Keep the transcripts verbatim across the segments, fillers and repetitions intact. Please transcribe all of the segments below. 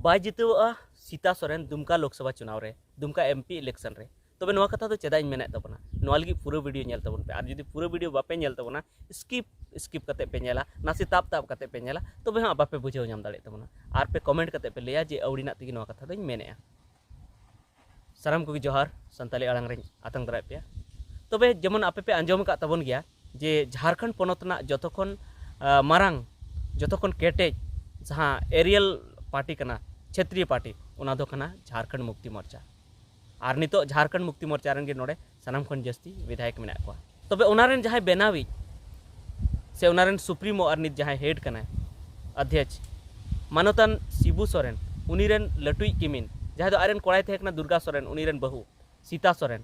ᱵᱟᱭ ᱡᱤᱛᱟᱹᱣᱚᱜᱼᱟ ᱥᱤᱛᱟ ᱥᱚᱨᱮᱱ ᱫᱩᱢᱠᱟ ᱞᱳᱠᱥᱚᱵᱷᱟ ᱪᱩᱱᱟᱣ ᱨᱮ, ᱫᱩᱢᱠᱟ MP election ᱨᱮ᱾ ᱛᱚᱵᱮ ᱱᱚᱣᱟ ᱠᱟᱛᱷᱟ ᱫᱚ ᱪᱮᱫᱟᱜ ᱤᱧ ᱢᱮᱱᱮᱫ ᱛᱟᱵᱚᱱᱟ? ᱱᱚᱣᱟ ᱞᱟᱹᱜᱤᱫ ᱯᱩᱨᱟᱹ ᱵᱷᱤᱰᱤᱭᱳ ᱧᱮᱞ ᱛᱟᱵᱚᱱ ᱯᱮ᱾ ᱟᱨ ᱡᱩᱫᱤ ᱯᱩᱨᱟᱹ ᱵᱷᱤᱰᱤᱭᱳ ᱵᱟᱯᱮ ᱧᱮᱞ ᱛᱟᱵᱚᱱᱟ, ᱥᱠᱤᱯ ᱥᱠᱤᱯ ᱠᱟᱛᱮ ᱯᱮ ᱧᱮᱞᱟ, ᱱᱟᱥᱮ ᱛᱟᱵ ᱛᱟᱵ ᱠᱟᱛᱮ ᱯᱮ ᱧᱮᱞᱟ, ᱛᱚᱵᱮ ᱦᱟᱸᱜ ᱵᱟᱯᱮ ᱵᱩᱡᱷᱟᱹᱣ ᱧᱟᱢ ᱫᱟᱲᱮᱭᱟᱜ ᱛᱟᱵᱚᱱᱟ᱾ ᱟᱨ ᱯᱮ ᱠᱚᱢᱮᱱᱴ ᱠᱟᱛᱮ ᱯᱮ ᱞᱟᱹᱭᱟ ᱡᱮ ᱟᱹᱣᱲᱤᱱᱟᱜ ᱛᱮᱜᱮ ᱱᱚᱣᱟ ᱠᱟᱛᱷᱟ ᱫᱚᱧ ᱢᱮᱱᱮᱫᱼᱟ᱾ ᱥᱟᱱᱟᱢ ᱠᱚᱜᱮ ᱡᱚᱦᱟᱨ, ᱥᱟᱱᱛᱟᱲᱤ ᱟᱲᱟᱝ ᱨᱤᱧ ᱟᱛᱟᱝ ᱫᱟᱨᱟᱭᱮᱫ ᱯᱮᱭᱟ᱾ ᱛᱚᱵᱮ ᱡᱮᱢᱚᱱ ᱟᱯᱮ ᱯᱮ ᱟᱸᱡᱚᱢ ᱟᱠᱟᱫ ᱛᱟᱵᱚᱱ ᱜᱮᱭᱟ ᱡᱮ ᱡᱷᱟᱲᱠᱷᱚᱸᱰ ᱯᱚᱱᱚᱛ ᱨᱮᱱᱟᱜ ᱡᱚᱛᱚ ᱠᱷᱚᱱ, ᱟᱸ, ᱢᱟᱨᱟᱝ, ᱡᱚᱛᱚ ᱠᱷᱚᱱ ᱠᱮᱴᱮᱡ ᱡᱟᱦᱟᱸ ᱮᱨᱤᱭᱟᱞ ᱯᱟᱨᱴᱤ ᱠᱟᱱᱟ, ᱪᱷᱮᱛᱨᱤᱭᱚ ᱯᱟᱨᱴᱤ, ᱚᱱᱟ ᱫᱚ ᱠᱟᱱᱟ ᱡᱷᱟᱲᱠᱷᱚᱸᱰ ᱢᱩᱠᱛᱤ ᱢᱳᱨᱪᱟ᱾ ᱟᱨ ᱱᱤᱛᱚᱜ ᱡᱷᱟᱲᱠᱷᱚᱸᱰ ᱢᱩᱠᱛᱤ ᱢᱳᱨᱪᱟ ᱨᱮᱱ ᱜᱮ ᱱᱚᱰᱮ ᱥᱟᱱᱟᱢ ᱠᱷᱚᱱ ᱡᱟᱹᱥᱛᱤ ᱵᱤᱫᱷᱟᱭᱚᱠ ᱢᱮᱱᱟᱜ ᱠᱚᱣᱟ᱾ ᱛᱚᱵᱮ ᱚᱱᱟ ᱨᱮᱱ ᱡᱟᱦᱟᱸᱭ ᱵᱮᱱᱟᱣᱤᱡ ᱥᱮ ᱚᱱᱟ ᱨᱮᱱ ᱥᱩᱯᱨᱤᱢᱳ ᱟᱨ ᱱᱤᱛ ᱡᱟᱦᱟᱸᱭ ᱦᱮᱰ ᱠᱟᱱᱟᱭ, ᱚᱫᱷᱭᱚᱠᱥ, ᱢᱟᱱᱚᱛᱟᱱ ᱥᱤᱵᱩ ᱥᱚᱨᱮᱱ, ᱩᱱᱤ ᱨᱮᱱ ᱞᱟᱹᱴᱩᱭᱤᱡ ᱠᱤᱢᱤᱱ, ᱡᱟᱦᱟᱸᱭ ᱫᱚ ᱟᱡ ᱨᱮᱱ ᱠᱚᱲᱟᱭ ᱛᱟᱦᱮᱸ ᱠᱟᱱᱟ ᱫᱩᱨᱜᱟ ᱥᱚᱨᱮᱱ, ᱩᱱᱤ ᱨᱮᱱ ᱵᱟᱹᱦᱩ ᱥᱤᱛᱟ ᱥᱚᱨᱮᱱ,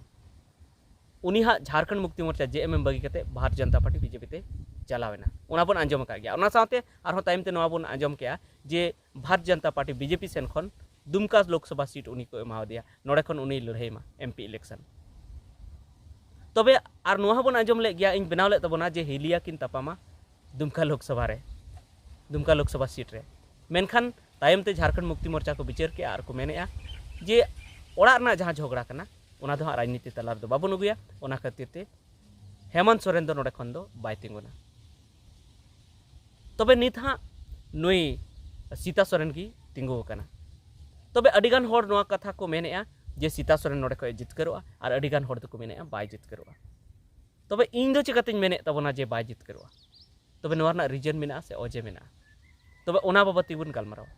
ᱩᱱᱤ ᱦᱟᱸᱜ ᱡᱷᱟᱲᱠᱷᱚᱸᱰ ᱢᱩᱠᱛᱤ ᱢᱳᱨᱪᱟ, ᱡᱮ ᱮᱢ ᱮᱢ, ᱵᱟᱹᱜᱤ ᱠᱟᱛᱮ ᱵᱷᱟᱨᱚᱛ ᱡᱚᱱᱚᱛᱟ ᱯᱟᱨᱴᱤ, ᱵᱤ ᱡᱮ ᱯᱤ, ᱛᱮ ᱪᱟᱞᱟᱣ ᱮᱱᱟ᱾ ᱚᱱᱟ ᱵᱚᱱ ᱟᱸᱡᱚᱢ ᱟᱠᱟᱫ ᱜᱮᱭᱟ᱾ ᱚᱱᱟ ᱥᱟᱶᱛᱮ ᱟᱨᱦᱚᱸ ᱛᱟᱭᱚᱢ ᱛᱮ ᱱᱚᱣᱟ ᱵᱚᱱ ᱟᱸᱡᱚᱢ ᱠᱮᱜᱼᱟ ᱡᱮ ᱵᱷᱟᱨᱚᱛ ᱡᱚᱱᱚᱛᱟ ᱯᱟᱨᱴᱤ, ᱵᱤ ᱡᱮ ᱯᱤ, ᱥᱮᱱ ᱠᱷᱚᱱ ᱫᱩᱢᱠᱟ ᱞᱳᱠᱥᱚᱵᱷᱟ ᱥᱤᱴ ᱩᱱᱤ ᱠᱚ ᱮᱢᱟᱣᱟᱫᱮᱭᱟ, ᱱᱚᱰᱮ ᱠᱷᱚᱱ ᱩᱱᱤ ᱞᱟᱹᱲᱦᱟᱹᱭ ᱢᱟ ᱮᱢ ᱯᱤ ᱤᱞᱮᱠᱥᱚᱱ᱾ ᱛᱚᱵᱮ ᱟᱨ ᱱᱚᱣᱟ ᱦᱚᱸᱵᱚᱱ ᱟᱸᱡᱚᱢ ᱞᱮᱫ ᱜᱮᱭᱟ, ᱤᱧ ᱵᱮᱱᱟᱣ ᱞᱮᱫ ᱛᱟᱵᱚᱱᱟ ᱡᱮ ᱦᱤᱞᱤᱭᱟ ᱠᱤᱱ ᱛᱟᱯᱟᱢᱟ ᱫᱩᱢᱠᱟ ᱞᱳᱠᱥᱚᱵᱷᱟ ᱨᱮ, ᱫᱩᱢᱠᱟ ᱞᱳᱠᱥᱚᱵᱷᱟ ᱥᱤᱴ ᱨᱮ᱾ ᱢᱮᱱᱠᱷᱟᱱ ᱛᱟᱭᱚᱢ ᱛᱮ ᱡᱷᱟᱲᱠᱷᱚᱸᱰ ᱢᱩᱠᱛᱤ ᱢᱳᱨᱪᱟ ᱠᱚ ᱵᱤᱪᱟᱹᱨ ᱠᱮᱜᱼᱟ ᱟᱨ ᱠᱚ ᱢᱮᱱᱮᱜᱼᱟ ᱡᱮ ᱚᱲᱟᱜ ᱨᱮᱱᱟᱜ ᱡᱟᱦᱟᱸ ᱡᱷᱚᱜᱽᱲᱟ ᱠᱟᱱᱟ, ᱚᱱᱟ ᱫᱚ ᱦᱟᱸᱜ ᱨᱟᱡᱽᱱᱤᱛᱤ ᱛᱟᱞᱟ ᱨᱮᱫᱚ ᱵᱟᱵᱚᱱ ᱟᱹᱜᱩᱭᱟ, ᱚᱱᱟ ᱠᱷᱟᱹᱛᱤᱨ ᱛᱮ ᱦᱮᱢᱚᱱᱛ ᱥᱚᱨᱮᱱ ᱫᱚ ᱱᱚᱰᱮ ᱠᱷᱚᱱ ᱫᱚ ᱵᱟᱭ ᱛᱤᱸᱜᱩᱱᱟ᱾ ᱛᱚᱵᱮ ᱱᱤᱛ ᱦᱟᱸᱜ ᱱᱩᱭ ᱥᱤᱛᱟ ᱥᱚᱨᱮᱱ ᱜᱮ ᱛᱤᱸᱜᱩ ᱟᱠᱟᱱᱟ᱾ ᱛᱚᱵᱮ ᱟᱹᱰᱤᱜᱟᱱ ᱦᱚᱲ ᱱᱚᱣᱟ ᱠᱟᱛᱷᱟ ᱠᱚ ᱢᱮᱱᱮᱜᱼᱟ ᱡᱮ ᱥᱤᱛᱟ ᱥᱚᱨᱮᱱ ᱱᱚᱰᱮ ᱠᱷᱚᱱ ᱮ ᱡᱤᱛᱠᱟᱹᱨᱚᱜᱼᱟ, ᱟᱨ ᱟᱹᱰᱤᱜᱟᱱ ᱦᱚᱲ ᱫᱚᱠᱚ ᱢᱮᱱᱮᱜᱼᱟ ᱵᱟᱭ ᱡᱤᱛᱠᱟᱹᱨᱚᱜᱼᱟ᱾ ᱛᱚᱵᱮ ᱤᱧ ᱫᱚ ᱪᱤᱠᱟᱹᱛᱤᱧ ᱢᱮᱱᱮᱫ ᱛᱟᱵᱚᱱᱟ ᱡᱮ ᱵᱟᱭ ᱡᱤᱛᱠᱟᱹᱨᱚᱜᱼᱟ? ᱛᱚᱵᱮ ᱱᱚᱣᱟ ᱨᱮᱱᱟᱜ ᱨᱤᱡᱚᱱ ᱢᱮᱱᱟᱜᱼᱟ ᱥᱮ ᱚᱡᱮ ᱢᱮᱱᱟᱜᱼᱟ? ᱛᱚᱵᱮ ᱚᱱᱟ ᱵᱟᱵᱚᱫ ᱛᱮᱵᱚᱱ ᱜᱟᱞᱢᱟᱨᱟᱣᱟ᱾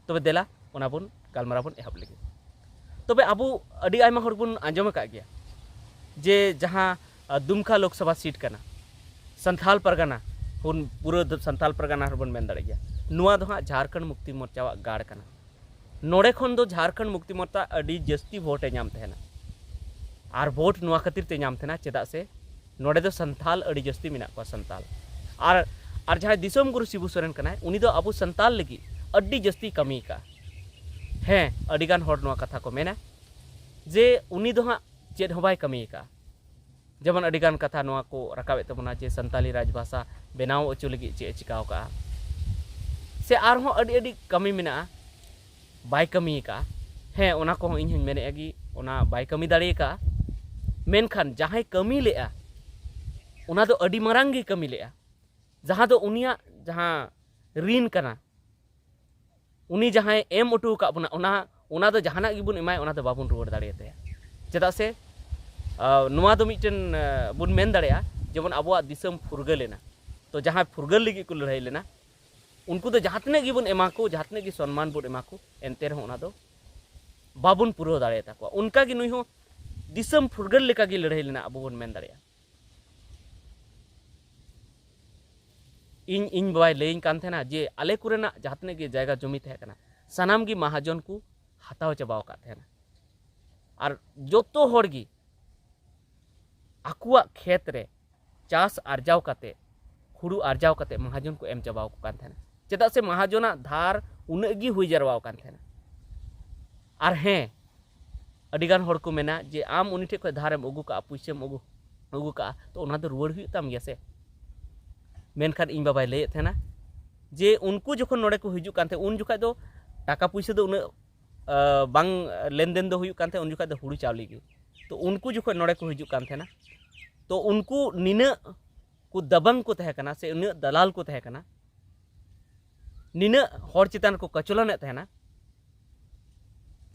ᱛᱚᱵᱮ ᱫᱮᱞᱟ, ᱚᱱᱟ ᱵᱚᱱ ᱜᱟᱞᱢᱟᱨᱟᱣ ᱵᱚᱱ ᱮᱦᱚᱵ ᱞᱮᱜᱮ᱾ ᱛᱚᱵᱮ ᱟᱵᱚ ᱟᱹᱰᱤ ᱟᱭᱢᱟ ᱦᱚᱲ ᱵᱚᱱ ᱟᱸᱡᱚᱢ ᱟᱠᱟᱫ ᱜᱮᱭᱟ ᱡᱮ ᱡᱟᱦᱟᱸ, ᱟ, ᱫᱩᱢᱠᱟ ᱞᱳᱠᱥᱚᱵᱷᱟ ᱥᱤᱴ ᱠᱟᱱᱟ, ᱥᱟᱱᱛᱷᱟᱞ ᱯᱟᱨᱜᱟᱱᱟ, ᱦᱩᱱ-, ᱯᱩᱨᱟᱹ ᱫᱚ ᱥᱟᱱᱛᱷᱟᱞ ᱯᱟᱨᱜᱟᱱᱟ ᱦᱚᱸᱵᱚᱱ ᱢᱮᱱ ᱫᱟᱲᱮᱭᱟᱜ ᱜᱮᱭᱟ, ᱱᱚᱣᱟ ᱫᱚ ᱦᱟᱸᱜ ᱡᱷᱟᱲᱠᱷᱚᱸᱰ ᱢᱩᱠᱛᱤ ᱢᱳᱨᱪᱟᱣᱟᱜ ᱜᱟᱲ ᱠᱟᱱᱟ᱾ ᱱᱚᱰᱮ ᱠᱷᱚᱱ ᱫᱚ ᱡᱷᱟᱲᱠᱷᱚᱸᱰ ᱢᱩᱠᱛᱤ ᱢᱳᱨᱪᱟ ᱟᱹᱰᱤ ᱡᱟᱹᱥᱛᱤ ᱵᱷᱳᱴ ᱮ ᱧᱟᱢ ᱛᱟᱦᱮᱱᱟ᱾ ᱟᱨ ᱵᱷᱳᱴ ᱱᱚᱣᱟ ᱠᱷᱟᱹᱛᱤᱨ ᱛᱮ ᱧᱟᱢ ᱛᱟᱦᱮᱱᱟ, ᱪᱮᱫᱟᱜ ᱥᱮ ᱱᱚᱰᱮ ᱫᱚ ᱥᱟᱱᱛᱷᱟᱞ ᱟᱹᱰᱤ ᱡᱟᱹᱥᱛᱤ ᱢᱮᱱᱟᱜ ᱠᱚᱣᱟ, ᱥᱟᱱᱛᱟᱞ᱾ ᱟᱨ, ᱟᱨ ᱡᱟᱦᱟᱸᱭ ᱫᱤᱥᱚᱢ ᱜᱩᱨᱩ ᱥᱤᱵᱩ ᱥᱚᱨᱮᱱ ᱠᱟᱱᱟᱭ, ᱩᱱᱤ ᱫᱚ ᱟᱵᱚ ᱥᱟᱱᱛᱟᱞ ᱞᱟᱹᱜᱤᱫ ᱟᱹᱰᱤ ᱡᱟᱹᱥᱛᱤ ᱠᱟᱹᱢᱤ ᱟᱠᱟᱫᱼᱟ᱾ ᱦᱮᱸ, ᱟᱹᱰᱤᱜᱟᱱ ᱦᱚᱲ ᱱᱚᱣᱟ ᱠᱟᱛᱷᱟ ᱠᱚ ᱢᱮᱱᱟ ᱡᱮ ᱩᱱᱤ ᱫᱚ ᱦᱟᱸᱜ ᱪᱮᱫ ᱦᱚᱸ ᱵᱟᱭ ᱠᱟᱹᱢᱤ ᱟᱠᱟᱫᱼᱟ᱾ ᱡᱮᱢᱚᱱ ᱟᱹᱰᱤᱜᱟᱱ ᱠᱟᱛᱷᱟ ᱱᱚᱣᱟ ᱠᱚ ᱨᱟᱠᱟᱵᱮᱫ ᱛᱟᱵᱚᱱᱟ ᱡᱮ ᱥᱟᱱᱛᱟᱞᱤ ᱨᱟᱡᱽ ᱵᱷᱟᱥᱟ ᱵᱮᱱᱟᱣ ᱦᱚᱪᱚ ᱞᱟᱹᱜᱤᱫ ᱪᱮᱫ ᱮ ᱪᱤᱠᱟᱹ ᱟᱠᱟᱫᱼᱟ, ᱥᱮ ᱟᱨᱦᱚᱸ ᱟᱹᱰᱤ ᱟᱹᱰᱤ ᱠᱟᱹᱢᱤ ᱢᱮᱱᱟᱜᱼᱟ᱾ ᱵᱟᱭ ᱠᱟᱹᱢᱤ ᱟᱠᱟᱫᱼᱟ᱾ ᱦᱮᱸ, ᱚᱱᱟ ᱠᱚᱦᱚᱸ ᱤᱧ ᱦᱚᱸᱧ ᱢᱮᱱᱮᱫᱼᱟ ᱜᱮ, ᱚᱱᱟ ᱵᱟᱭ ᱠᱟᱹᱢᱤ ᱫᱟᱲᱮ ᱟᱠᱟᱫᱼᱟ᱾ ᱢᱮᱱᱠᱷᱟᱱ ᱡᱟᱦᱟᱸᱭ ᱠᱟᱹᱢᱤ ᱞᱮᱫᱼᱟ, ᱚᱱᱟ ᱫᱚ ᱟᱹᱰᱤ ᱢᱟᱨᱟᱝ ᱜᱮ ᱠᱟᱹᱢᱤ ᱞᱮᱫᱼᱟ᱾ ᱡᱟᱦᱟᱸ ᱫᱚ ᱩᱱᱤᱭᱟᱜ ᱡᱟᱦᱟᱸ ᱨᱤᱱ ᱠᱟᱱᱟ, ᱩᱱᱤ ᱡᱟᱦᱟᱸᱭ ᱮᱢ ᱦᱚᱴᱚ ᱟᱠᱟᱫ ᱵᱚᱱᱟ, ᱚᱱᱟ, ᱚᱱᱟ ᱫᱚ ᱡᱟᱦᱟᱱᱟᱜ ᱜᱮᱵᱚᱱ ᱮᱢᱟᱭ, ᱚᱱᱟ ᱫᱚ ᱵᱟᱵᱚᱱ ᱨᱩᱣᱟᱹᱲ ᱫᱟᱲᱮᱭᱟᱛᱟᱭᱟ᱾ ᱪᱮᱫᱟᱜ ᱥᱮ, ᱟᱸ, ᱱᱚᱣᱟ ᱫᱚ ᱢᱤᱫᱴᱮᱱ, ᱟᱸ, ᱵᱚᱱ ᱢᱮᱱ ᱫᱟᱲᱮᱭᱟᱜᱼᱟ, ᱡᱮᱢᱚᱱ ᱟᱵᱚᱣᱟᱜ ᱫᱤᱥᱚᱢ ᱯᱷᱩᱨᱜᱟᱹᱞ ᱮᱱᱟ, ᱛᱚ ᱡᱟᱦᱟᱸᱭ ᱯᱷᱩᱨᱜᱟᱹᱞ ᱞᱟᱹᱜᱤᱫ ᱠᱚ ᱞᱟᱹᱲᱦᱟᱹᱭ ᱞᱮᱱᱟ, ᱩᱱᱠᱩ ᱫᱚ ᱡᱟᱦᱟᱸ ᱛᱤᱱᱟᱹᱜ ᱜᱮᱵᱚᱱ ᱮᱢᱟ ᱠᱚ, ᱡᱟᱦᱟᱸ ᱛᱤᱱᱟᱹᱜ ᱜᱮ ᱥᱚᱱᱢᱟᱱ ᱵᱚᱱ ᱮᱢᱟ ᱠᱚ, ᱮᱱᱛᱮ ᱨᱮᱦᱚᱸ ᱚᱱᱟ ᱫᱚ ᱵᱟᱵᱚᱱ ᱯᱩᱨᱟᱹᱣ ᱫᱟᱲᱮᱭᱟᱛᱟ ᱠᱚᱣᱟ᱾ ᱚᱱᱠᱟ ᱜᱮ ᱱᱩᱭ ᱦᱚᱸ ᱫᱤᱥᱚᱢ ᱯᱷᱩᱨᱜᱟᱹᱞ ᱞᱮᱠᱟ ᱜᱮ ᱞᱟᱹᱲᱦᱟᱹᱭ ᱞᱮᱱᱟ, ᱟᱵᱚ ᱵᱚᱱ ᱢᱮᱱ ᱫᱟᱲᱮᱭᱟᱜᱼᱟ᱾ ᱤᱧ, ᱤᱧ ᱵᱟᱵᱟᱭ ᱞᱟᱹᱭᱟᱹᱧ ᱠᱟᱱ ᱛᱟᱦᱮᱱᱟ ᱡᱮ ᱟᱞᱮ ᱠᱚᱨᱮᱱᱟᱜ ᱡᱟᱦᱟᱸ ᱛᱤᱱᱟᱹᱜ ᱜᱮ ᱡᱟᱭᱜᱟ ᱡᱚᱢᱤ ᱛᱟᱦᱮᱸ ᱠᱟᱱᱟ, ᱥᱟᱱᱟᱢ ᱜᱮ ᱢᱟᱦᱟᱡᱚᱱ ᱠᱚ ᱦᱟᱛᱟᱣ ᱪᱟᱵᱟᱣ ᱟᱠᱟᱫ ᱛᱟᱦᱮᱱᱟ᱾ ᱟᱨ ᱡᱚᱛᱚ ᱦᱚᱲ ᱜᱮ ᱟᱠᱚᱣᱟᱜ ᱠᱷᱮᱛ ᱨᱮ ᱪᱟᱥ ᱟᱨᱡᱟᱣ ᱠᱟᱛᱮ, ᱦᱩᱲᱩ ᱟᱨᱡᱟᱣ ᱠᱟᱛᱮ ᱢᱟᱦᱟᱡᱚᱱ ᱠᱚ ᱮᱢ ᱪᱟᱵᱟᱣ ᱟᱠᱚ ᱠᱟᱱ ᱛᱟᱦᱮᱱᱟ᱾ ᱪᱮᱫᱟᱜ ᱥᱮ ᱢᱟᱦᱟᱡᱚᱱᱟᱜ ᱫᱷᱟᱨ ᱩᱱᱟᱹᱜ ᱜᱮ ᱦᱩᱭ ᱡᱟᱨᱣᱟᱣ ᱟᱠᱟᱱ ᱛᱟᱦᱮᱱᱟ᱾ ᱟᱨ ᱦᱮᱸ, ᱟᱹᱰᱤᱜᱟᱱ ᱦᱚᱲ ᱠᱚ ᱢᱮᱱᱟ ᱡᱮ ᱟᱢ ᱩᱱᱤ ᱴᱷᱮᱡ ᱠᱷᱚᱡ ᱫᱷᱟᱨᱮᱢ ᱟᱹᱜᱩ ᱠᱟᱜᱼᱟ, ᱯᱩᱭᱥᱟᱹᱢ ᱟᱹᱜᱩ, ᱟᱹᱜᱩ ᱠᱟᱜᱼᱟ, ᱛᱚ ᱚᱱᱟ ᱫᱚ ᱨᱩᱣᱟᱹᱲ ᱦᱩᱭᱩᱜ ᱛᱟᱢ ᱜᱮᱭᱟ ᱥᱮ᱾ ᱢᱮᱱᱠᱷᱟᱱ ᱤᱧ ᱵᱟᱵᱟᱭ ᱞᱟᱹᱭᱮᱫ ᱛᱟᱦᱮᱱᱟ ᱡᱮ ᱩᱱᱠᱩ ᱡᱚᱠᱷᱚᱱ ᱱᱚᱰᱮ ᱠᱚ ᱦᱤᱡᱩᱜ ᱠᱟᱱ ᱛᱟᱦᱮᱸᱫ, ᱩᱱ ᱡᱚᱠᱷᱟᱡ ᱫᱚ ᱴᱟᱠᱟ ᱯᱩᱭᱥᱟᱹ ᱫᱚ ᱩᱱᱟᱹᱜ, ᱟᱸ, ᱵᱟᱝ ᱞᱮᱱᱫᱮᱱ ᱫᱚ ᱦᱩᱭᱩᱜ ᱠᱟᱱ ᱛᱟᱦᱮᱸᱫ, ᱩᱱ ᱡᱚᱠᱷᱟᱡ ᱫᱚ ᱦᱩᱲᱩ ᱪᱟᱣᱞᱮ ᱜᱮ᱾ ᱛᱚ ᱩᱱᱠᱩ ᱡᱚᱠᱷᱚᱱ ᱱᱚᱰᱮ ᱠᱚ ᱦᱤᱡᱩᱜ ᱠᱟᱱ ᱛᱟᱦᱮᱱᱟ, ᱛᱚ ᱩᱱᱠᱩ ᱱᱤᱱᱟᱹᱜ ᱠᱚ ᱫᱟᱵᱟᱝ ᱠᱚ ᱛᱟᱦᱮᱸ ᱠᱟᱱᱟ ᱥᱮ ᱩᱱᱟᱹᱜ ᱫᱟᱞᱟᱞ ᱠᱚ ᱛᱟᱦᱮᱸ ᱠᱟᱱᱟ, ᱱᱤᱱᱟᱹᱜ ᱦᱚᱲ ᱪᱮᱛᱟᱱ ᱨᱮᱠᱚ ᱠᱚᱪᱞᱚᱱᱮᱫ ᱛᱟᱦᱮᱱᱟ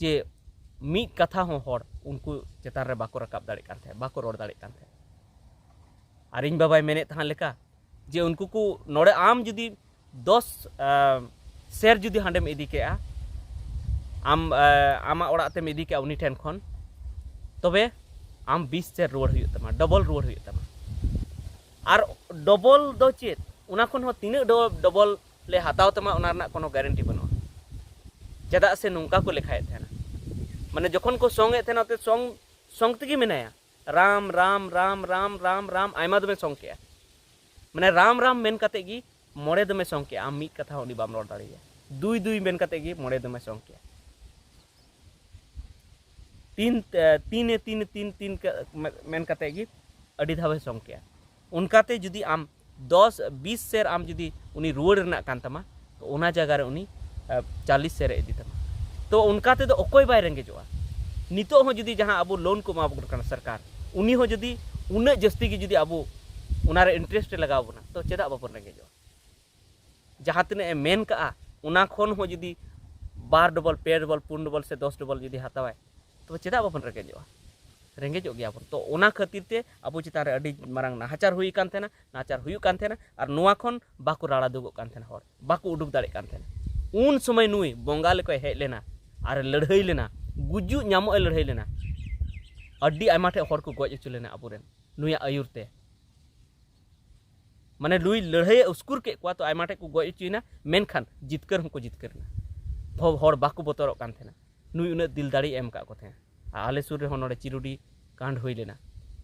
ᱡᱮ ᱢᱤᱫ ᱠᱟᱛᱷᱟ ᱦᱚᱸ ᱦᱚᱲ ᱩᱱᱠᱩ ᱪᱮᱛᱟᱱ ᱨᱮ ᱵᱟᱠᱚ ᱨᱟᱠᱟᱵ ᱫᱟᱲᱮᱭᱟᱜ ᱠᱟᱱ ᱛᱟᱦᱮᱸᱫ, ᱵᱟᱠᱚ ᱨᱚᱲ ᱫᱟᱲᱮᱭᱟᱜ ᱠᱟᱱ ᱛᱟᱦᱮᱸᱫ᱾ ᱟᱨ ᱤᱧ ᱵᱟᱵᱟᱭ ᱢᱮᱱᱮᱫ ᱛᱟᱦᱮᱸ ᱞᱮᱠᱟ ᱡᱮ ᱩᱱᱠᱩ ᱠᱚ ᱱᱚᱰᱮ ᱟᱢ ᱡᱩᱫᱤ ᱫᱚᱥ, ᱟᱸ, ᱥᱮᱨ ᱡᱩᱫᱤ ᱦᱟᱸᱰᱮᱢ ᱤᱫᱤ ᱠᱮᱜᱼᱟ, ᱟᱢ, ᱟᱸ, ᱟᱢᱟᱜ ᱚᱲᱟᱜ ᱛᱮᱢ ᱤᱫᱤ ᱠᱮᱜᱼᱟ ᱩᱱᱤ ᱴᱷᱮᱱ ᱠᱷᱚᱱ, ᱛᱚᱵᱮ ᱟᱢ ᱵᱤᱥ ᱥᱮᱨ ᱨᱩᱣᱟᱹᱲ ᱦᱩᱭᱩᱜ ᱛᱟᱢᱟ, ᱰᱚᱵᱚᱞ ᱨᱩᱣᱟᱹᱲ ᱦᱩᱭᱩᱜ ᱛᱟᱢᱟ᱾ ᱟᱨ ᱰᱚᱵᱚᱞ ᱫᱚ ᱪᱮᱫ? ᱚᱱᱟ ᱠᱷᱚᱱ ᱦᱚᱸ ᱛᱤᱱᱟᱹᱜ ᱰᱚ-, ᱰᱚᱵᱚᱞ ᱞᱮ ᱦᱟᱛᱟᱣ ᱛᱟᱢᱟ, ᱚᱱᱟ ᱨᱮᱱᱟᱜ ᱠᱳᱱᱳ ᱜᱟᱨᱮᱱᱴᱤ ᱵᱟᱹᱱᱩᱜᱼᱟ᱾ ᱪᱮᱫᱟᱜ ᱥᱮ ᱱᱚᱝᱠᱟ ᱠᱚ ᱞᱮᱠᱷᱟᱭᱮᱫ ᱛᱟᱦᱮᱱᱟ, ᱢᱟᱱᱮ ᱡᱚᱠᱷᱚᱱ ᱠᱚ ᱥᱚᱝ ᱮᱫ ᱛᱟᱦᱮᱱᱟ, ᱚᱛᱮ ᱥᱚᱝ, ᱥᱚᱝ ᱛᱮᱜᱮ ᱢᱮᱱᱟᱭᱟ, ᱨᱟᱢ, ᱨᱟᱢ, ᱨᱟᱢ, ᱨᱟᱢ, ᱨᱟᱢ, ᱨᱟᱢ, ᱟᱭᱢᱟ ᱫᱚᱢᱮ ᱥᱚᱝ ᱠᱮᱜᱼᱟ᱾ ᱢᱟᱱᱮ ᱨᱟᱢ, ᱨᱟᱢ ᱢᱮᱱ ᱠᱟᱛᱮ ᱜᱮ ᱢᱚᱬᱮ ᱫᱚᱢᱮ ᱥᱚᱝ ᱠᱮᱜᱼᱟ, ᱟᱢ ᱢᱤᱫ ᱠᱟᱛᱷᱟ ᱦᱚᱸ ᱩᱱᱤ ᱵᱟᱢ ᱨᱚᱲ ᱫᱟᱲᱮᱭᱟᱭᱟ᱾ ᱫᱩᱭ, ᱫᱩᱭ ᱢᱮᱱ ᱠᱟᱛᱮ ᱜᱮ ᱢᱚᱬᱮ ᱫᱚᱢᱮ ᱥᱚᱝ ᱠᱮᱜᱼᱟ᱾ ᱛᱤᱱ, ᱮ, ᱛᱤᱱ ᱮ ᱛᱤᱱ ᱛᱤᱱ ᱛᱤᱱ ᱠᱟ-, ᱢᱮ-, ᱢᱮᱱ ᱠᱟᱛᱮ ᱜᱮ ᱟᱹᱰᱤ ᱫᱷᱟᱣᱮ ᱥᱚᱝ ᱠᱮᱜᱼᱟ᱾ ᱚᱱᱠᱟᱛᱮ ᱡᱩᱫᱤ ᱟᱢ ᱫᱚᱥ, ᱵᱤᱥ ᱥᱮᱨ ᱟᱢ ᱡᱩᱫᱤ ᱩᱱᱤ ᱨᱩᱣᱟᱹᱲ ᱨᱮᱱᱟᱜ ᱠᱟᱱ ᱛᱟᱢᱟ, ᱛᱚ ᱚᱱᱟ ᱡᱟᱭᱜᱟ ᱨᱮ ᱩᱱᱤ, ᱮ, ᱪᱟᱞᱤᱥ ᱥᱮᱨ ᱮ ᱤᱫᱤ ᱛᱟᱢᱟ᱾ ᱛᱚ ᱚᱱᱠᱟ ᱛᱮᱫᱚ ᱚᱠᱚᱭ ᱵᱟᱭ ᱨᱮᱸᱜᱮᱡᱚᱜᱼᱟ? ᱱᱤᱛᱚᱜ ᱦᱚᱸ ᱡᱩᱫᱤ ᱡᱟᱦᱟᱸ ᱟᱵᱚ ᱞᱳᱱ ᱠᱚ ᱮᱢᱟ ᱵᱚᱱ ᱠᱟᱱᱟ ᱥᱚᱨᱠᱟᱨ, ᱩᱱᱤ ᱦᱚᱸ ᱡᱩᱫᱤ ᱩᱱᱟᱹᱜ ᱡᱟᱹᱥᱛᱤ ᱜᱮ ᱡᱩᱫᱤ ᱟᱵᱚ ᱚᱱᱟᱨᱮ ᱤᱱᱴᱟᱨᱮᱥᱴ ᱮ ᱞᱟᱜᱟᱣ ᱵᱚᱱᱟ, ᱛᱚ ᱪᱮᱫᱟᱜ ᱵᱟᱵᱚᱱ ᱨᱮᱸᱜᱮᱡᱚᱜᱼᱟ? ᱡᱟᱦᱟᱸ ᱛᱤᱱᱟᱹᱜ ᱮ ᱢᱮᱱ ᱠᱟᱜᱼᱟ, ᱚᱱᱟ ᱠᱷᱚᱱ ᱦᱚᱸ ᱡᱩᱫᱤ ᱵᱟᱨ ᱰᱚᱵᱚᱞ, ᱯᱮ ᱰᱚᱵᱚᱞ, ᱯᱩᱱ ᱰᱚᱵᱚᱞ ᱥᱮ ᱫᱚᱥ ᱰᱚᱵᱚᱞ ᱡᱩᱫᱤ ᱦᱟᱛᱟᱣᱟᱭ, ᱛᱚᱵᱮ ᱪᱮᱫᱟᱜ ᱵᱟᱵᱚᱱ ᱨᱮᱸᱜᱮᱡᱚᱜᱼᱟ? ᱨᱮᱸᱜᱮᱡᱚᱜ ᱜᱮᱭᱟᱵᱚᱱ᱾ ᱛᱚ ᱚᱱᱟ ᱠᱷᱟᱹᱛᱤᱨ ᱛᱮ ᱟᱵᱚ ᱪᱮᱛᱟᱱ ᱨᱮ ᱟᱹᱰᱤ ᱢᱟᱨᱟᱝ ᱱᱟᱦᱟᱪᱟᱨ ᱦᱩᱭ ᱠᱟᱱ ᱛᱟᱦᱮᱱᱟ, ᱱᱟᱦᱟᱪᱟᱨ ᱦᱩᱭᱩᱜ ᱠᱟᱱ ᱛᱟᱦᱮᱱᱟ, ᱟᱨ ᱱᱚᱣᱟ ᱠᱷᱚᱱ ᱵᱟᱠᱚ ᱨᱟᱲᱟ ᱫᱩᱜᱚᱜ ᱠᱟᱱ ᱛᱟᱦᱮᱱᱟ, ᱦᱚᱲ ᱵᱟᱠᱚ ᱩᱰᱩᱠ ᱫᱟᱲᱮᱭᱟᱜ ᱠᱟᱱ ᱛᱟᱦᱮᱱᱟ᱾ ᱩᱱ ᱥᱚᱢᱚᱭ ᱱᱩᱭ ᱵᱚᱸᱜᱟ ᱞᱮᱠᱟᱭ ᱦᱮᱡ ᱞᱮᱱᱟ ᱟᱨ ᱞᱟᱹᱲᱦᱟᱹᱭ ᱞᱮᱱᱟ, ᱜᱩᱡᱩᱜ ᱧᱟᱢᱚᱜ ᱮ ᱞᱟᱹᱲᱦᱟᱹᱭ ᱞᱮᱱᱟ᱾ ᱟᱹᱰᱤ ᱟᱭᱢᱟ ᱴᱷᱮᱱ ᱦᱚᱲ ᱠᱚ ᱜᱚᱡ ᱦᱚᱪᱚ ᱞᱮᱱᱟ ᱟᱵᱚᱨᱮᱱ, ᱱᱩᱭᱟᱜ ᱟᱹᱭᱩᱨ ᱛᱮ᱾ ᱢᱟᱱᱮ ᱱᱩᱭ ᱞᱟᱹᱲᱦᱟᱹᱭᱮ ᱩᱥᱠᱩᱨ ᱠᱮᱫ ᱠᱚᱣᱟ, ᱛᱚ ᱟᱭᱢᱟ ᱴᱷᱮᱱ ᱠᱚ ᱜᱚᱡ ᱦᱚᱪᱚᱭᱮᱱᱟ, ᱢᱮᱱᱠᱷᱟᱱ ᱡᱤᱛᱠᱟᱹᱨ ᱦᱚᱸᱠᱚ ᱡᱤᱛᱠᱟᱹᱨ ᱮᱱᱟ᱾ ᱦᱚ-, ᱦᱚᱲ ᱵᱟᱠᱚ ᱵᱚᱛᱚᱨᱚᱜ ᱠᱟᱱ ᱛᱟᱦᱮᱱᱟ᱾ ᱱᱩᱭ ᱩᱱᱟᱹᱜ ᱫᱤᱞ ᱫᱟᱲᱮᱭ ᱮᱢ ᱟᱠᱟᱫ ᱠᱚ ᱛᱟᱦᱮᱸᱱᱟ᱾ ᱟᱨ ᱟᱞᱮ ᱥᱩᱨ ᱨᱮᱦᱚᱸ ᱱᱚᱰᱮ ᱪᱤᱨᱩᱰᱤ ᱠᱟᱱᱰ ᱦᱩᱭ ᱞᱮᱱᱟ,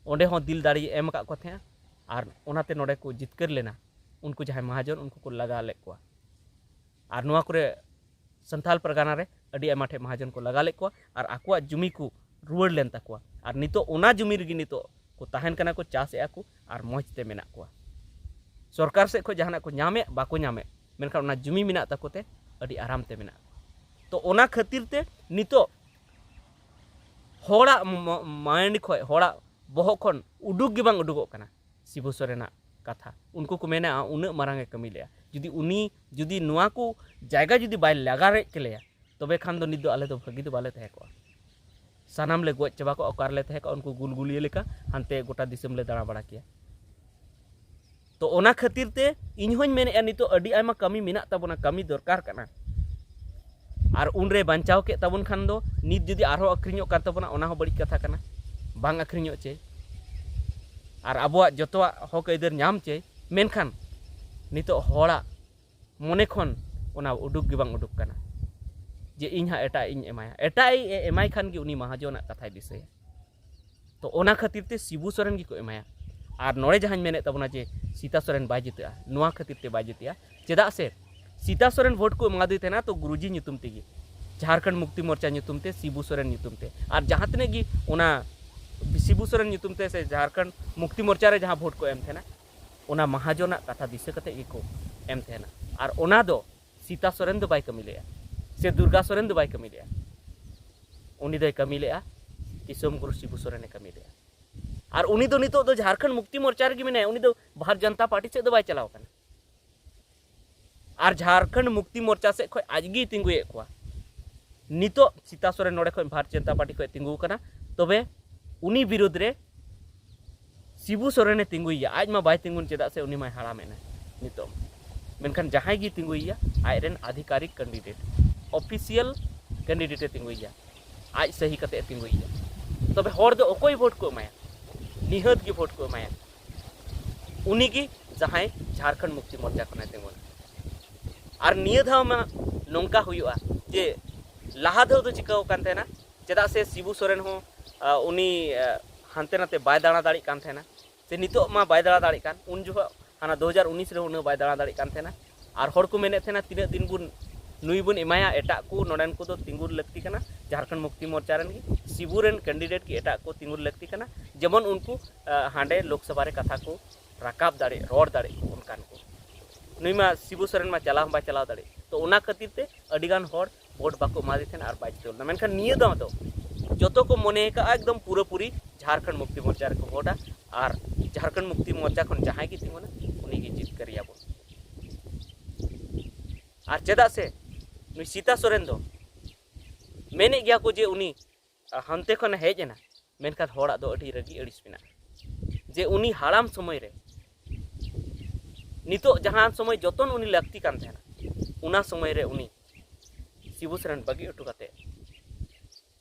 ᱚᱸᱰᱮ ᱦᱚᱸ ᱫᱤᱞ ᱫᱟᱲᱮᱭ ᱮᱢ ᱟᱠᱟᱫ ᱠᱚ ᱛᱟᱦᱮᱸᱱᱟ, ᱟᱨ ᱚᱱᱟᱛᱮ ᱱᱚᱰᱮ ᱠᱚ ᱡᱤᱛᱠᱟᱹᱨ ᱞᱮᱱᱟ᱾ ᱩᱱᱠᱩ ᱡᱟᱦᱟᱸᱭ ᱢᱟᱦᱟᱡᱚᱱ, ᱩᱱᱠᱩ ᱠᱚ ᱞᱟᱜᱟ ᱞᱮᱫ ᱠᱚᱣᱟ᱾ ᱟᱨ ᱱᱚᱣᱟ ᱠᱚᱨᱮ ᱥᱟᱱᱛᱟᱞ ᱯᱟᱨᱜᱟᱱᱟ ᱨᱮ ᱟᱹᱰᱤ ᱟᱭᱢᱟ ᱴᱷᱮᱱ ᱢᱟᱦᱟᱡᱚᱱ ᱠᱚ ᱞᱟᱜᱟ ᱞᱮᱫ ᱠᱚᱣᱟ ᱟᱨ ᱟᱠᱚᱣᱟᱜ ᱡᱩᱢᱤ ᱠᱚ ᱨᱩᱣᱟᱹᱲ ᱞᱮᱱ ᱛᱟᱠᱚᱣᱟ᱾ ᱟᱨ ᱱᱤᱛᱚᱜ ᱚᱱᱟ ᱡᱩᱢᱤ ᱨᱮᱜᱮ ᱱᱤᱛᱚᱜ ᱠᱚ ᱛᱟᱦᱮᱱ ᱠᱟᱱᱟ, ᱠᱚ ᱪᱟᱥᱮᱫᱼᱟ ᱠᱚ ᱟᱨ ᱢᱚᱡᱽ ᱛᱮ ᱢᱮᱱᱟᱜ ᱠᱚᱣᱟ᱾ ᱥᱚᱨᱠᱟᱨ ᱥᱮᱫ ᱠᱷᱚᱱ ᱡᱟᱦᱟᱱᱟᱜ ᱠᱚ ᱧᱟᱢᱮᱫ ᱵᱟᱠᱚ ᱧᱟᱢᱮᱫ, ᱢᱮᱱᱠᱷᱟᱱ ᱚᱱᱟ ᱡᱩᱢᱤ ᱢᱮᱱᱟᱜ ᱛᱟᱠᱚ ᱛᱮ ᱟᱹᱰᱤ ᱟᱨᱟᱢ ᱛᱮ ᱢᱮᱱᱟᱜ ᱠᱚᱣᱟ᱾ ᱛᱚ ᱚᱱᱟ ᱠᱷᱟᱹᱛᱤᱨ ᱛᱮ ᱱᱤᱛᱚᱜ ᱦᱚᱲᱟᱜ ᱢᱚ-, ᱢᱟᱭᱤᱱᱰ ᱠᱷᱚᱱ, ᱦᱚᱲᱟᱜ ᱵᱚᱦᱚᱜ ᱠᱷᱚᱱ ᱩᱰᱩᱠ ᱜᱮ ᱵᱟᱝ ᱩᱰᱩᱠᱚᱜ ᱠᱟᱱᱟ ᱥᱤᱵᱩ ᱥᱚᱨᱮᱱᱟᱜ ᱠᱟᱛᱷᱟ᱾ ᱩᱱᱠᱩ ᱠᱚ ᱢᱮᱱᱟ, ᱩᱱᱟᱹᱜ ᱢᱟᱨᱟᱝ ᱮ ᱠᱟᱹᱢᱤ ᱞᱮᱜᱼᱟ, ᱡᱩᱫᱤ ᱩᱱᱤ, ᱡᱩᱫᱤ ᱱᱚᱣᱟ ᱠᱚ ᱡᱟᱭᱜᱟ ᱡᱩᱫᱤ ᱵᱟᱭ ᱞᱟᱜᱟ ᱨᱮᱡ ᱠᱮᱞᱮᱭᱟ, ᱛᱚᱵᱮ ᱠᱷᱟᱱ ᱫᱚ ᱱᱤᱛ ᱫᱚ ᱟᱞᱮ ᱫᱚ ᱵᱷᱟᱹᱜᱤ ᱫᱚ ᱵᱟᱞᱮ ᱛᱟᱦᱮᱸ ᱠᱚᱜᱼᱟ᱾ ᱥᱟᱱᱟᱢ ᱞᱮ ᱜᱚᱡ ᱪᱟᱵᱟ ᱠᱚᱜᱼᱟ, ᱚᱠᱟ ᱨᱮᱞᱮ ᱛᱟᱦᱮᱸ ᱠᱚᱜᱼᱟ, ᱩᱱᱠᱩ ᱜᱩᱞᱜᱩᱞᱤᱭᱟᱹ ᱞᱮᱠᱟ ᱦᱟᱱᱛᱮ ᱜᱚᱴᱟ ᱫᱤᱥᱚᱢ ᱞᱮ ᱫᱟᱬᱟ ᱵᱟᱲᱟ ᱠᱮᱭᱟ᱾ ᱛᱚ ᱚᱱᱟ ᱠᱷᱟᱹᱛᱤᱨ ᱛᱮ ᱤᱧ ᱦᱚᱧ ᱢᱮᱱᱮᱫᱼᱟ, ᱱᱤᱛᱚᱜ ᱟᱹᱰᱤ ᱟᱭᱢᱟ ᱠᱟᱹᱢᱤ ᱢᱮᱱᱟᱜ ᱛᱟᱵᱚᱱᱟ, ᱠᱟᱹᱢᱤ ᱫᱚᱨᱠᱟᱨ ᱠᱟᱱᱟ᱾ ᱟᱨ ᱩᱱᱨᱮ ᱵᱟᱧᱪᱟᱣ ᱠᱮᱫ ᱛᱟᱵᱚᱱ ᱠᱷᱟᱱ ᱫᱚ, ᱱᱤᱛ ᱡᱩᱫᱤ ᱟᱨᱦᱚᱸ ᱟᱹᱠᱷᱨᱤᱧᱚᱜ ᱠᱟᱱ ᱛᱟᱵᱚᱱᱟ, ᱚᱱᱟ ᱦᱚᱸ ᱵᱟᱹᱲᱤᱡ ᱠᱟᱛᱷᱟ ᱠᱟᱱᱟ, ᱵᱟᱝ ᱟᱹᱠᱷᱨᱤᱧᱚᱜ ᱪᱟᱹᱭ᱾ ᱟᱨ ᱟᱵᱚᱣᱟᱜ ᱡᱚᱛᱚᱣᱟᱜ ᱦᱚᱠ ᱟᱹᱭᱫᱟᱹᱨ ᱧᱟᱢ ᱪᱟᱹᱭ, ᱢᱮᱱᱠᱷᱟᱱ ᱱᱤᱛᱚᱜ ᱦᱚᱲᱟᱜ ᱢᱚᱱᱮ ᱠᱷᱚᱱ ᱚᱱᱟ ᱩᱰᱩᱠ ᱜᱮ ᱵᱟᱝ ᱩᱰᱩᱠ ᱠᱟᱱᱟ, ᱡᱮ ᱤᱧ ᱦᱟᱸᱜ ᱮᱴᱟᱜ ᱤᱧ ᱮᱢᱟᱭᱟ, ᱮᱴᱟᱜ ᱤᱧ ᱮ-, ᱮᱢᱟᱭ ᱠᱷᱟᱱ ᱜᱮ ᱩᱱᱤ ᱢᱟᱦᱟᱡᱚᱱᱟᱜ ᱠᱟᱛᱷᱟᱭ ᱫᱤᱥᱟᱹᱭᱟ᱾ ᱛᱚ ᱚᱱᱟ ᱠᱷᱟᱹᱛᱤᱨ ᱛᱮ ᱥᱤᱵᱩ ᱥᱚᱨᱮᱱ ᱜᱮᱠᱚ ᱮᱢᱟᱭᱟ᱾ ᱟᱨ ᱱᱚᱰᱮ ᱡᱟᱦᱟᱸᱧ ᱢᱮᱱᱮᱫ ᱛᱟᱵᱚᱱᱟ ᱡᱮ ᱥᱤᱛᱟ ᱥᱚᱨᱮᱱ ᱵᱟᱭ ᱡᱤᱛᱟᱹᱜᱼᱟ, ᱱᱚᱣᱟ ᱠᱷᱟᱹᱛᱤᱨ ᱛᱮ ᱵᱟᱭ ᱡᱤᱛᱟᱹᱜᱼᱟ, ᱪᱮᱫᱟᱜ ᱥᱮ ᱥᱤᱛᱟ ᱥᱚᱨᱮᱱ ᱵᱷᱳᱴ ᱠᱚ ᱮᱢᱟᱫᱮ ᱛᱟᱦᱮᱱᱟ ᱛᱚ ᱜᱩᱨᱩᱡᱤ ᱧᱩᱛᱩᱢ ᱛᱮᱜᱮ, ᱡᱷᱟᱲᱠᱷᱚᱸᱰ ᱢᱩᱠᱛᱤ ᱢᱳᱨᱪᱟ ᱧᱩᱛᱩᱢ ᱛᱮ, ᱥᱤᱵᱩ ᱥᱚᱨᱮᱱ ᱧᱩᱛᱩᱢ ᱛᱮ᱾ ᱟᱨ ᱡᱟᱦᱟᱸ ᱛᱤᱱᱟᱹᱜ ᱜᱮ ᱚᱱᱟ ᱥᱤᱵᱩ ᱥᱚᱨᱮᱱ ᱧᱩᱛᱩᱢ ᱛᱮ ᱥᱮ ᱡᱷᱟᱲᱠᱷᱚᱸᱰ ᱢᱩᱠᱛᱤ ᱢᱳᱨᱪᱟ ᱨᱮ ᱡᱟᱦᱟᱸ ᱵᱷᱳᱴ ᱠᱚ ᱮᱢ ᱛᱟᱦᱮᱱᱟ, ᱚᱱᱟ ᱢᱟᱦᱟᱡᱚᱱᱟᱜ ᱠᱟᱛᱷᱟ ᱫᱤᱥᱟᱹ ᱠᱟᱛᱮ ᱜᱮᱠᱚ ᱮᱢ ᱛᱟᱦᱮᱱᱟ᱾ ᱟᱨ ᱚᱱᱟ ᱫᱚ ᱥᱤᱛᱟ ᱥᱚᱨᱮᱱ ᱫᱚ ᱵᱟᱭ ᱠᱟᱹᱢᱤ ᱞᱮᱜᱼᱟ᱾ ᱪᱮ ᱫᱩᱨᱜᱟ ᱥᱚᱨᱮᱱ ᱫᱚ ᱵᱟᱭ ᱠᱟᱹᱢᱤ ᱞᱮᱜᱼᱟ, ᱩᱱᱤ ᱫᱚᱭ ᱠᱟᱹᱢᱤ ᱞᱮᱜᱼᱟ ᱫᱤᱥᱚᱢ ᱜᱩᱨᱩ ᱥᱤᱵᱩ ᱥᱚᱨᱮᱱᱮ ᱠᱟᱹᱢᱤ ᱞᱮᱜᱼᱟ᱾ ᱟᱨ ᱩᱱᱤ ᱫᱚ ᱱᱤᱛᱚᱜ ᱫᱚ ᱡᱷᱟᱲᱠᱷᱚᱸᱰ ᱢᱩᱠᱛᱤ ᱢᱳᱨᱪᱟ ᱨᱮᱜᱮ ᱢᱮᱱᱟᱭᱟ, ᱩᱱᱤ ᱫᱚ ᱵᱷᱟᱨᱚᱛ ᱡᱚᱱᱚᱛᱟ ᱯᱟᱨᱴᱤ ᱥᱮᱫ ᱫᱚ ᱵᱟᱭ ᱪᱟᱞᱟᱣ ᱠᱟᱱᱟ᱾ ᱟᱨ ᱡᱷᱟᱲᱠᱷᱚᱸᱰ ᱢᱩᱠᱛᱤ ᱢᱳᱨᱪᱟ ᱥᱮᱫ ᱠᱷᱚᱱ ᱟᱡᱜᱮᱭ ᱛᱤᱸᱜᱩᱭᱮᱫ ᱠᱚᱣᱟ᱾ ᱱᱤᱛᱚᱜ ᱥᱤᱛᱟ ᱥᱚᱨᱮᱱ ᱱᱚᱰᱮ ᱠᱷᱚᱱ ᱵᱷᱟᱨᱚᱛ ᱡᱚᱱᱚᱛᱟ ᱯᱟᱨᱴᱤ ᱠᱷᱚᱱ ᱛᱤᱸᱜᱩ ᱟᱠᱟᱱᱟ, ᱛᱚᱵᱮ ᱩᱱᱤ ᱵᱤᱨᱩᱫᱽ ᱨᱮ ᱥᱤᱵᱩ ᱥᱚᱨᱮᱱᱮ ᱛᱤᱸᱜᱩᱭᱮᱭᱟ, ᱟᱡ ᱢᱟ ᱵᱟᱭ ᱛᱤᱸᱜᱩᱱ, ᱪᱮᱫᱟᱜ ᱥᱮ ᱩᱱᱤ ᱢᱟᱭ ᱦᱟᱲᱟᱢ ᱮᱱᱟ ᱱᱤᱛᱚᱜ᱾ ᱢᱮᱱᱠᱷᱟᱱ ᱡᱟᱦᱟᱸᱭ ᱜᱮ ᱛᱤᱸᱜᱩᱭᱮᱭᱟ, ᱟᱡᱨᱮᱱ ᱟᱫᱷᱤᱠᱟᱨᱤᱠ ᱠᱮᱱᱰᱤᱰᱮᱴ, ᱚᱯᱷᱤᱥᱤᱭᱟᱞ ᱠᱮᱱᱰᱤᱰᱮᱴ ᱮ ᱛᱤᱸᱜᱩᱭᱮᱭᱟ, ᱟᱡ ᱥᱟᱹᱦᱤ ᱠᱟᱛᱮ ᱮ ᱛᱤᱸᱜᱩᱭᱮᱭᱟ᱾ ᱛᱚᱵᱮ ᱦᱚᱲ ᱫᱚ ᱚᱠᱚᱭ ᱵᱷᱳᱴ ᱠᱚ ᱮᱢᱟᱭᱟ? ᱱᱤᱦᱟᱹᱛ ᱜᱮ ᱵᱷᱳᱴ ᱠᱚ ᱮᱢᱟᱭᱟ ᱩᱱᱤᱜᱮ, ᱡᱟᱦᱟᱸᱭ ᱡᱷᱟᱲᱠᱷᱚᱸᱰ ᱢᱩᱠᱛᱤ ᱢᱳᱨᱪᱟ ᱠᱷᱚᱱᱮ ᱛᱤᱸᱜᱩᱱᱟ᱾ ᱟᱨ ᱱᱤᱭᱟᱹ ᱫᱷᱟᱣ ᱢᱟ ᱱᱚᱝᱠᱟ ᱦᱩᱭᱩᱜᱼᱟ ᱡᱮ ᱞᱟᱦᱟ ᱫᱷᱟᱣ ᱫᱚ ᱪᱤᱠᱟᱹᱣ ᱠᱟᱱ ᱛᱟᱦᱮᱱᱟ, ᱪᱮᱫᱟᱜ ᱥᱮ ᱥᱤᱵᱩ ᱥᱚᱨᱮᱱ ᱦᱚᱸ, ᱟ, ᱩᱱᱤ, ᱟ, ᱦᱟᱱᱛᱮ ᱱᱟᱛᱮ ᱵᱟᱭ ᱫᱟᱬᱟ ᱫᱟᱲᱮᱭᱟᱜ ᱠᱟᱱ ᱛᱟᱦᱮᱱᱟ, ᱥᱮ ᱱᱤᱛᱚᱜ ᱢᱟ ᱵᱟᱭ ᱫᱟᱬᱟ ᱫᱟᱲᱮᱭᱟᱜ ᱠᱟᱱ, ᱩᱱ ᱡᱚᱠᱷᱚᱱ ᱦᱟᱱᱟ ᱫᱩ ᱦᱟᱡᱟᱨ ᱩᱱᱤᱥ ᱨᱮ ᱩᱱᱟᱹᱜ ᱵᱟᱭ ᱫᱟᱬᱟ ᱫᱟᱲᱮᱭᱟᱜ ᱠᱟᱱ ᱛᱟᱦᱮᱱᱟ᱾ ᱟᱨ ᱦᱚᱲ ᱠᱚ ᱢᱮᱱᱮᱫ ᱛᱟᱦᱮᱱᱟ, ᱛᱤᱱᱟᱹᱜ ᱫᱤᱱ ᱵᱚᱱ ᱱᱩᱭ ᱵᱚᱱ ᱮᱢᱟᱭᱟ, ᱮᱴᱟᱜ ᱠᱚ ᱱᱚᱰᱮᱱ ᱠᱚᱫᱚ ᱛᱤᱸᱜᱩ ᱞᱟᱹᱠᱛᱤ ᱠᱟᱱᱟ, ᱡᱷᱟᱲᱠᱷᱚᱸᱰ ᱢᱩᱠᱛᱤ ᱢᱳᱨᱪᱟ ᱨᱮᱱ ᱜᱮ ᱥᱤᱵᱩ ᱨᱮᱱ ᱠᱮᱱᱰᱤᱰᱮᱴ ᱜᱮ ᱮᱴᱟᱜ ᱠᱚ ᱛᱤᱸᱜᱩ ᱞᱟᱹᱠᱛᱤ ᱠᱟᱱᱟ, ᱡᱮᱢᱚᱱ ᱩᱱᱠᱩ, ᱟ, ᱦᱟᱸᱰᱮ ᱞᱳᱠᱥᱚᱵᱷᱟ ᱨᱮ ᱠᱟᱛᱷᱟ ᱠᱚ ᱨᱟᱠᱟᱵ ᱫᱟᱲᱮᱜ, ᱨᱚᱲ ᱫᱟᱲᱮᱜ ᱠᱚ ᱚᱱᱠᱟᱱ ᱠᱚ᱾ ᱱᱩᱭ ᱢᱟ ᱥᱤᱵᱩ ᱥᱚᱨᱮᱱ ᱢᱟ ᱪᱟᱞᱟᱣ ᱦᱚᱸ ᱵᱟᱭ ᱪᱟᱞᱟᱣ ᱫᱟᱲᱮᱜ᱾ ᱛᱚ ᱚᱱᱟ ᱠᱷᱟᱹᱛᱤᱨ ᱛᱮ ᱟᱹᱰᱤ ᱜᱟᱱ ᱦᱚᱲ ᱵᱷᱳᱴ ᱵᱟᱠᱚ ᱮᱢᱟᱫᱮ ᱛᱟᱦᱮᱱᱟ ᱟᱨ ᱵᱟᱭ ᱡᱤᱛᱟᱹᱣ ᱞᱮᱱᱟ᱾ ᱢᱮᱱᱠᱷᱟᱱ ᱱᱤᱭᱟᱹ ᱫᱷᱟᱣ ᱫᱚ ᱡᱚᱛᱚ ᱠᱚ ᱢᱚᱱᱮ ᱟᱠᱟᱫᱼᱟ ᱮᱠᱫᱚᱢ ᱯᱩᱨᱟᱹᱯᱩᱨᱤ ᱡᱷᱟᱲᱠᱷᱚᱸᱰ ᱢᱩᱠᱛᱤ ᱢᱳᱨᱪᱟ ᱨᱮᱠᱚ ᱵᱷᱳᱴᱟ ᱟᱨ ᱡᱷᱟᱲᱠᱷᱚᱸᱰ ᱢᱩᱠᱛᱤ ᱢᱳᱨᱪᱟ ᱠᱷᱚᱱ ᱡᱟᱦᱟᱸᱭ ᱜᱮ ᱛᱤᱸᱜᱩᱱᱟ ᱩᱱᱤ ᱜᱮ ᱡᱤᱛᱠᱟᱹᱨᱤᱭᱟᱵᱚᱱ᱾ ᱟᱨ ᱪᱮᱫᱟᱜ ᱥᱮ ᱱᱩᱭ ᱥᱤᱛᱟ ᱥᱚᱨᱮᱱ ᱫᱚ ᱢᱮᱱᱮᱫ ᱜᱮᱭᱟ ᱠᱚ ᱡᱮ ᱩᱱᱤ ᱦᱟᱱᱛᱮ ᱠᱷᱚᱱᱮ ᱦᱮᱡ ᱮᱱᱟ, ᱢᱮᱱᱠᱷᱟᱱ ᱦᱚᱲᱟᱜ ᱫᱚ ᱟᱹᱰᱤ ᱨᱟᱹᱜᱤ ᱟᱹᱲᱤᱥ ᱢᱮᱱᱟᱜᱼᱟ ᱡᱮ ᱩᱱᱤ ᱦᱟᱲᱟᱢ ᱥᱚᱢᱚᱭ ᱨᱮ, ᱱᱤᱛᱚᱜ ᱡᱟᱦᱟᱸ ᱥᱚᱢᱚᱭ ᱡᱚᱛᱚᱱ ᱩᱱᱤ ᱞᱟᱹᱠᱛᱤ ᱠᱟᱱ ᱛᱟᱦᱮᱱᱟ, ᱚᱱᱟ ᱥᱚᱢᱚᱭ ᱨᱮ ᱩᱱᱤ ᱥᱤᱵᱩ ᱥᱚᱨᱮᱱ ᱵᱟᱹᱜᱤ ᱦᱚᱴᱚ ᱠᱟᱛᱮ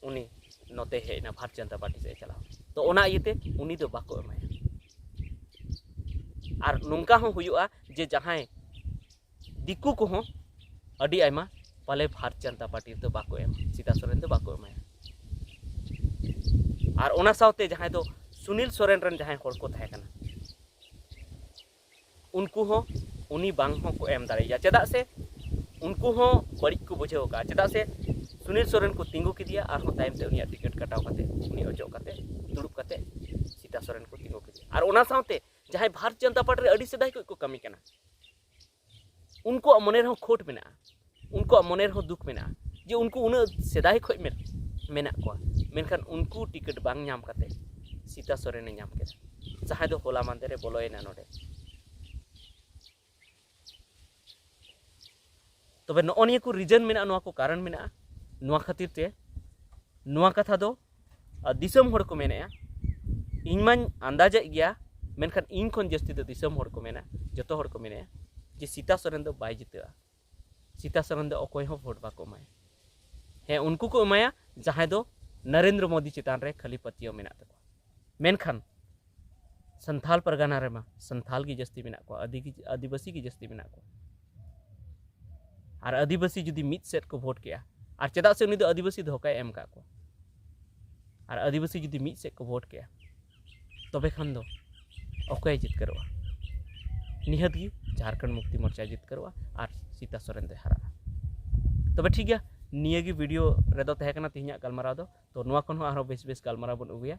ᱩᱱᱤ ᱱᱚᱛᱮ ᱦᱮᱡ ᱮᱱᱟ, ᱵᱷᱟᱨᱚᱛ ᱡᱚᱱᱚᱛᱟ ᱯᱟᱨᱴᱤ ᱥᱮᱫ ᱮ ᱪᱟᱞᱟᱣ᱾ ᱛᱚ ᱚᱱᱟ ᱤᱭᱟᱹᱛᱮ ᱩᱱᱤ ᱫᱚ ᱵᱟᱠᱚ ᱮᱢᱟᱭᱟ᱾ ᱟᱨ ᱱᱚᱝᱠᱟ ᱦᱚᱸ ᱦᱩᱭᱩᱜᱼᱟ ᱡᱮ ᱡᱟᱦᱟᱸᱭ ᱫᱤᱠᱩ ᱠᱚᱦᱚᱸ ᱟᱹᱰᱤ ᱟᱭᱢᱟ ᱯᱟᱞᱮ ᱵᱷᱟᱨᱚᱛ ᱡᱚᱱᱚᱛᱟ ᱯᱟᱨᱴᱤ ᱨᱮᱫᱚ ᱵᱟᱠᱚ ᱮᱢᱟ, ᱥᱤᱛᱟ ᱥᱚᱨᱮᱱ ᱫᱚ ᱵᱟᱠᱚ ᱮᱢᱟᱭᱟ᱾ ᱟᱨ ᱚᱱᱟ ᱥᱟᱶᱛᱮ ᱡᱟᱦᱟᱸᱭ ᱫᱚ ᱥᱩᱱᱤᱞ ᱥᱚᱨᱮᱱ ᱨᱮᱱ ᱡᱟᱦᱟᱸᱭ ᱦᱚᱲ ᱠᱚ ᱛᱟᱦᱮᱸ ᱠᱟᱱᱟ, ᱩᱱᱠᱩ ᱦᱚᱸ ᱩᱱᱤ ᱵᱟᱝ ᱦᱚᱸᱠᱚ ᱮᱢ ᱫᱟᱲᱮᱭᱟᱭᱟ᱾ ᱪᱮᱫᱟᱜ ᱥᱮ ᱩᱱᱠᱩ ᱦᱚᱸ ᱵᱟᱹᱲᱤᱡ ᱠᱚ ᱵᱩᱡᱷᱟᱹᱣ ᱟᱠᱟᱫᱼᱟ᱾ ᱪᱮᱫᱟᱜ ᱥᱮ ᱥᱩᱱᱤᱞ ᱥᱚᱨᱮᱱ ᱠᱚ ᱛᱤᱸᱜᱩ ᱠᱮᱫᱮᱭᱟ, ᱟᱨᱦᱚᱸ ᱛᱟᱭᱚᱢ ᱛᱮ ᱩᱱᱤᱭᱟᱜ ᱴᱤᱠᱤᱴ ᱠᱟᱴᱟᱣ ᱠᱟᱛᱮ ᱩᱱᱤ ᱚᱪᱚᱜ ᱠᱟᱛᱮ ᱫᱩᱲᱩᱵ ᱠᱟᱛᱮ ᱥᱤᱛᱟ ᱥᱚᱨᱮᱱ ᱠᱚ ᱛᱤᱸᱜᱩ ᱠᱮᱫᱮᱭᱟ᱾ ᱟᱨ ᱚᱱᱟ ᱥᱟᱶᱛᱮ ᱡᱟᱦᱟᱸᱭ ᱵᱷᱟᱨᱚᱛ ᱡᱚᱱᱚᱛᱟ ᱯᱟᱨᱴᱤ ᱨᱮ ᱟᱹᱰᱤ ᱥᱮᱫᱟᱭ ᱠᱷᱚᱱ ᱠᱚ ᱠᱟᱹᱢᱤ ᱠᱟᱱᱟ, ᱩᱱᱠᱩᱣᱟᱜ ᱢᱚᱱᱮ ᱨᱮᱦᱚᱸ ᱠᱷᱳᱴ ᱢᱮᱱᱟᱜᱼᱟ᱾ ᱩᱱᱠᱩᱣᱟᱜ ᱢᱚᱱᱮ ᱨᱮᱦᱚᱸ ᱫᱩᱠ ᱢᱮᱱᱟᱜᱼᱟ ᱡᱮ ᱩᱱᱠᱩ ᱩᱱᱟᱹᱜ ᱥᱮᱫᱟᱭ ᱠᱷᱚᱱ ᱢᱮᱱ-, ᱢᱮᱱᱟᱜ ᱠᱚᱣᱟ, ᱢᱮᱱᱠᱷᱟᱱ ᱩᱱᱠᱩ ᱴᱤᱠᱤᱴ ᱵᱟᱝ ᱧᱟᱢ ᱠᱟᱛᱮ ᱥᱤᱛᱟ ᱥᱚᱨᱮᱱᱮ ᱧᱟᱢ ᱠᱮᱫᱟ, ᱡᱟᱦᱟᱸᱭ ᱫᱚ ᱦᱚᱞᱟ ᱢᱟᱦᱫᱮᱨ ᱮ ᱵᱚᱞᱚᱭᱮᱱᱟ ᱱᱚᱰᱮ᱾ ᱛᱚᱵᱮ ᱱᱚᱜᱼᱚ ᱱᱤᱭᱟᱹ ᱠᱚ ᱨᱤᱡᱚᱱ ᱢᱮᱱᱟᱜᱼᱟ, ᱱᱚᱣᱟ ᱠᱚ ᱠᱟᱨᱚᱱ ᱢᱮᱱᱟᱜᱼᱟ᱾ ᱱᱚᱣᱟ ᱠᱷᱟᱹᱛᱤᱨ ᱛᱮ ᱱᱚᱣᱟ ᱠᱟᱛᱷᱟ ᱫᱚ, ᱟᱨ ᱫᱤᱥᱚᱢ ᱦᱚᱲ ᱠᱚ ᱢᱮᱱᱮᱫᱼᱟ, ᱤᱧ ᱢᱟᱧ ᱟᱱᱫᱟᱡᱮᱫ ᱜᱮᱭᱟ, ᱢᱮᱱᱠᱷᱟᱱ ᱤᱧ ᱠᱷᱚᱱ ᱡᱟᱹᱥᱛᱤ ᱫᱚ ᱫᱤᱥᱚᱢ ᱦᱚᱲ ᱠᱚ ᱢᱮᱱᱟ, ᱡᱚᱛᱚ ᱦᱚᱲ ᱠᱚ ᱢᱮᱱᱮᱫᱼᱟ ᱡᱮ ᱥᱤᱛᱟ ᱥᱚᱨᱮᱱ ᱫᱚ ᱵᱟᱭ ᱡᱤᱛᱟᱹᱜᱼᱟ, ᱥᱤᱛᱟ ᱥᱚᱨᱮᱱ ᱫᱚ ᱚᱠᱚᱭ ᱦᱚᱸ ᱵᱷᱳᱴ ᱵᱟᱠᱚ ᱮᱢᱟᱭᱟ᱾ ᱦᱮᱸ, ᱩᱱᱠᱩ ᱠᱚ ᱮᱢᱟᱭᱟ ᱡᱟᱦᱟᱸᱭ ᱫᱚ ᱱᱚᱨᱮᱱᱫᱨᱚ ᱢᱳᱫᱤ ᱪᱮᱛᱟᱱ ᱨᱮ ᱠᱷᱟᱹᱞᱤ ᱯᱟᱹᱛᱭᱟᱹᱣ ᱢᱮᱱᱟᱜ ᱛᱟᱠᱚᱣᱟ᱾ ᱢᱮᱱᱠᱷᱟᱱ ᱥᱟᱱᱛᱷᱟᱞ ᱯᱟᱨᱜᱟᱱᱟ ᱨᱮᱢᱟ ᱥᱟᱱᱛᱷᱟᱞ ᱜᱮ ᱡᱟᱹᱥᱛᱤ ᱢᱮᱱᱟᱜ ᱠᱚᱣᱟ, ᱟᱹᱫᱤ-, ᱟᱹᱫᱤᱵᱟᱹᱥᱤ ᱜᱮ ᱡᱟᱹᱥᱛᱤ ᱢᱮᱱᱟᱜ ᱠᱚᱣᱟ᱾ ᱟᱨ ᱟᱹᱫᱤᱵᱟᱹᱥᱤ ᱡᱩᱫᱤ ᱢᱤᱫ ᱥᱮᱫ ᱠᱚ ᱵᱷᱳᱴ ᱠᱮᱜᱼᱟ, ᱟᱨ ᱪᱮᱫᱟᱜ ᱥᱮ ᱩᱱᱤ ᱫᱚ ᱟᱹᱫᱤᱵᱟᱹᱥᱤ ᱫᱷᱚᱠᱟᱭ ᱮᱢ ᱠᱟᱜ ᱠᱚᱣᱟ, ᱟᱨ ᱟᱹᱫᱤᱵᱟᱹᱥᱤ ᱡᱩᱫᱤ ᱢᱤᱫ ᱥᱮᱫ ᱠᱚ ᱵᱷᱳᱴ ᱠᱮᱜᱼᱟ, ᱛᱚᱵᱮ ᱠᱷᱟᱱ ᱫᱚ ᱚᱠᱚᱭᱮ ᱡᱤᱛᱠᱟᱹᱨᱚᱜᱼᱟ? ᱱᱤᱦᱟᱹᱛ ᱜᱮ ᱡᱷᱟᱲᱠᱷᱚᱸᱰ ᱢᱩᱠᱛᱤ ᱢᱳᱨᱪᱟ ᱡᱤᱛᱠᱟᱹᱨᱚᱜᱼᱟ ᱟᱨ ᱥᱤᱛᱟ ᱥᱚᱨᱮᱱ ᱫᱚᱭ ᱦᱟᱨᱟᱜᱼᱟ᱾ ᱛᱚᱵᱮ ᱴᱷᱤᱠ ᱜᱮᱭᱟ, ᱱᱤᱭᱟᱹ ᱜᱮ ᱵᱷᱤᱰᱤᱭᱳ ᱨᱮᱫᱚ ᱛᱟᱦᱮᱸ ᱠᱟᱱᱟ ᱛᱮᱦᱮᱧᱟᱜ ᱜᱟᱞᱢᱟᱨᱟᱣ ᱫᱚ᱾ ᱛᱚ ᱱᱚᱣᱟ ᱠᱷᱚᱱ ᱦᱚᱸ ᱟᱨᱦᱚᱸ ᱵᱮᱥ ᱵᱮᱥ ᱜᱟᱞᱢᱟᱨᱟᱣ ᱵᱚᱱ ᱟᱹᱜᱩᱭᱟ᱾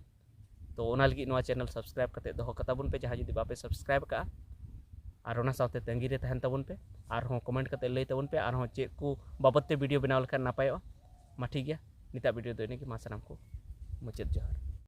ᱛᱚ ᱚᱱᱟ ᱞᱟᱹᱜᱤᱫ ᱱᱚᱣᱟ ᱪᱮᱱᱮᱞ ᱥᱟᱵᱥᱠᱨᱟᱭᱤᱵ ᱠᱟᱛᱮ ᱫᱚᱦᱚ ᱠᱟᱛᱟ ᱵᱚᱱ ᱯᱮ, ᱡᱟᱦᱟᱸᱭ ᱡᱩᱫᱤ ᱵᱟᱯᱮ ᱥᱟᱵᱥᱠᱨᱟᱭᱤᱵ ᱠᱟᱜᱼᱟ᱾ ᱟᱨ ᱚᱱᱟ ᱥᱟᱶᱛᱮ ᱛᱟᱺᱜᱤ ᱨᱮ ᱛᱟᱦᱮᱱ ᱛᱟᱵᱚᱱ ᱯᱮ, ᱟᱨᱦᱚᱸ ᱠᱚᱢᱮᱱᱴ ᱠᱟᱛᱮ ᱞᱟᱹᱭ ᱛᱟᱵᱚᱱ ᱯᱮ ᱟᱨᱦᱚᱸ ᱪᱮᱫ ᱠᱚ ᱵᱟᱵᱚᱛ ᱛᱮ ᱵᱷᱤᱰᱤᱭᱳ ᱵᱮᱱᱟᱣ ᱞᱮᱠᱷᱟᱱ ᱱᱟᱯᱟᱭᱚᱜᱼᱟ᱾ ᱢᱟ ᱴᱷᱤᱠ ᱜᱮᱭᱟ, ᱱᱤᱛᱟᱜ ᱵᱷᱤᱰᱤᱭᱳ ᱫᱚ ᱤᱱᱟᱹᱜᱮ, ᱢᱟ ᱥᱟᱱᱟᱢ ᱠᱚ ᱢᱩᱪᱟᱹᱫ ᱡᱚᱦᱟᱨ᱾